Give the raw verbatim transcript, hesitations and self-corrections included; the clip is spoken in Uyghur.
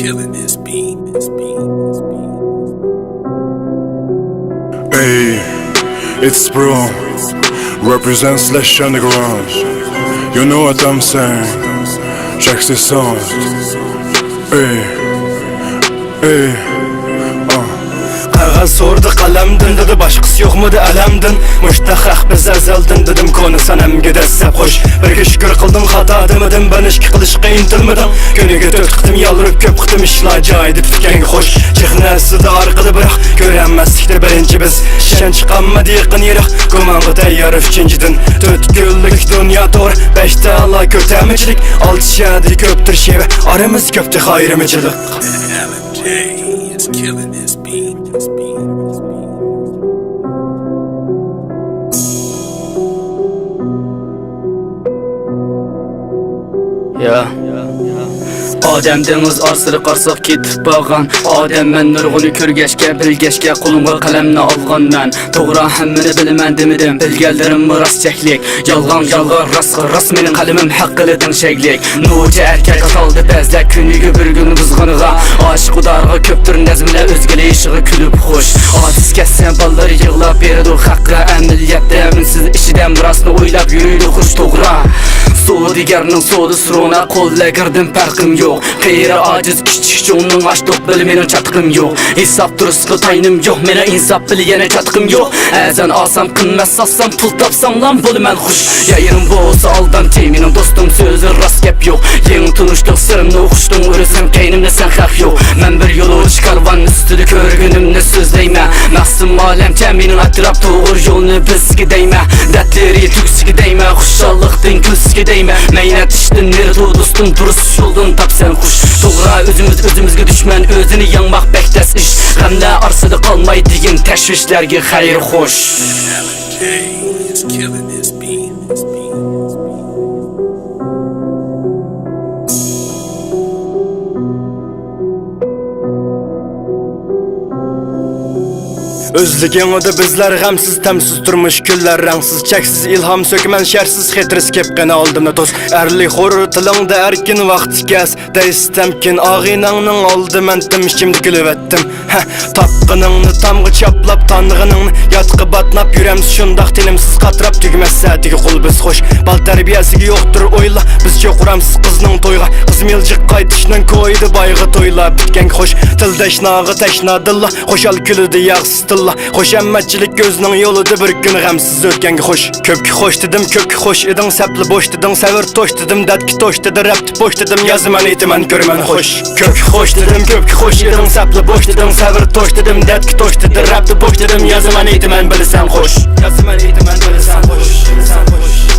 Hey, it's Bro. Represent Slash Underground. You know what I'm saying? Check this out. Hey, hey, uh. قەغەز سورىدى قەلەمدىن، دېدى باشقىسى يوقمىدى ئەلەمدىن؟ مۇشتاق ھەق بىز ئەزەلدىن، دېدىم كونا سەنەمگە دەسسەپ خوش. بىرگە شۈكۈر قىلدىڭ خاتا دېمىدىم، بىرنىشكە قىلىشقا ئىنتىلمىدىڭ. كۈنىگە تۆت قېتىم يالۋۇرۇپ، كۆپ قېتىم ئىشلار جايىدا پۈتكەنگە خوش. چېخنىسىدى ئارقىدا بىراق، كۆرەلمەسلىكتە بىرىنچى بىز. ئىشەنچ قالمىدى يېقىن يىراق، گۇمانغا تەييار ئۈچىنچىدىن. تۆت كۈنلۈك دۇنيا تور، بەش تەلا كۆتەرمىچىلىك، ئالتە شەدە كۆپتۇر شېۋە، ئارىمىز كۆپ تېخى ئايرىمىچىلىق. يا. ئادەم دېڭىز ئارىسىدا قارساق كېتىپ بارغان. ئادەم مەن نۇرغۇننى كۆرگەچكە، بىلگەچكە، قولۇمغا قەلەمنى ئالغان مەن. توغرا، ھەممىنى بىلىمەن دېمىدىم، بىلگەنلىرىممۇ راست چەكلىك. يالغان، يالغان، راستقا راست، مېنىڭ قەلىمىم ھەققىدە دەڭشەكلىك. نوچى ئەركەك ئاتالدى بەزىلەر كۈنىگە بىر گۈلنى بۇزغىنىغا. ئاشىق ئۇدارىغا كۆپتۇر نەزمىلەر ئۆزگىلەر يېشىغا كۈلۈپ خوش. ئاجىز كەتسە بالىلار يىغلاپ بېرىدۇ خەققە ئەمەلىيەتتە. مىنسىز ئىچىدە راستنى ئويلاپ يۈرىدۇ خوش توغرا. سودىگەرنىڭ سودىسى روناق، قوللىرىدىن پەرقىم يوق. قېرى ئاجىز كىچىك چوڭنىڭ ئاچ توق بىلى مېنىڭ چاتىقىم يوق. ھېساب تۇرۇسقا تايىنىم يوق، مېنىڭ ئىنساپ بىلى يەنە چاتىقىم يوق. ئەزان ئالسام قىممەت ساتسام پۇل تاپساملام بولىمەن خوش. يېرىم بولسا ئالدامچى مېنىڭ دوستۇم سۆزى راست گەپ يوق. يېڭى تونۇشلۇق سىرىمنى ئۇقۇشتۇڭ ئۆرۈسەڭ كەينىمدە سەن خەق يوق. مەن بىر يولۇچى كارۋان ئۈستىدە كۆرگىنىمنى سۆزلەيمەن. مەقسىتىم ئالەمچە مېنىڭ ئەتراپ توغرا يولنى بىلسىگە دەيمەن. دەردلىرى تۈگسىگە دەيمەن، خۇشاللىقتىن كۈلسىگە دەيمەن. مەينەت ئىشتىن نېرى تۇر دوستۇم، دۇرۇس يولدىن تاپسەن خوش. توغرا ئۆزىمىز ئۆزىمىزگە دۈشمەن، ئۆزىنى ياڭماق بەك تەس ئىش. غەملەر ئارىسىدا قالماي دېگىن تەشۋىشلەرگە خەير خوش. ئۆزلۈكۈڭدە بىزلەر غەمسىز، تەمسىز تۇرمۇش كۈنلەر رەڭسىز، چەكسىز ئىلھام سۆكىمەن شەرسىز، خېتىرىسى كېلىپ قېنى ئالدىمدا توس. ئەرلىك خور تىلىڭدا ئەركىن ۋاقىت كەس، دەيسىز تەمكىن ئاغىنەڭنىڭ ئالدى مەن تىم ئىچىمدە كۈلۈۋەتتىم. ھە، تاپقىنىڭنى تامغا چاپلاپ، تانغىنىڭنى ياتقا باتناپ يۈرەمسىز شۇنداق تىنىمسىز قاتراپ تۈگىمەس سەتىگە قول بىز خوش. بالا تەربىيەسىگە يوقتۇر ئويلا، بىز چوقۇرامسىز قىزنىڭ تويغا. قىز مىلجىق قايتىشنىڭ كويىدا بايغا تويلا پۈتكەنگە خوش. تىلدەشناغا تەشنا دىللا، خۇشال كۈلىدۇ ياغسىز تىللا. خۇشامەتچىلىك كۆزنىڭ يولىدا بىر كۈن غەمسىز ئۆتكەنگە خوش. كۆپكە خوش دېدىم، كۆپكە خوش ئىدىڭ، سەپلا بوش دېدىڭ، سەۋر توش دېدىم، دەردكە توش دېدى، رەپتە پوش دېدىم، يازىمەن ئېيتىمەن كۆرىمەن خوش. كۆپكە خوش دېدىم، كۆپكە خوش ئىدىڭ، سەپلا بوش دېدىڭ، سەۋر توش دېدىم، دەردكە توش دېدى، رەپتە پوش دېدىم، يازىمەن ئېيتىمەن بىلىسەن خوش. يازىمەن ئېيتىمەن بىلىسەن خوش.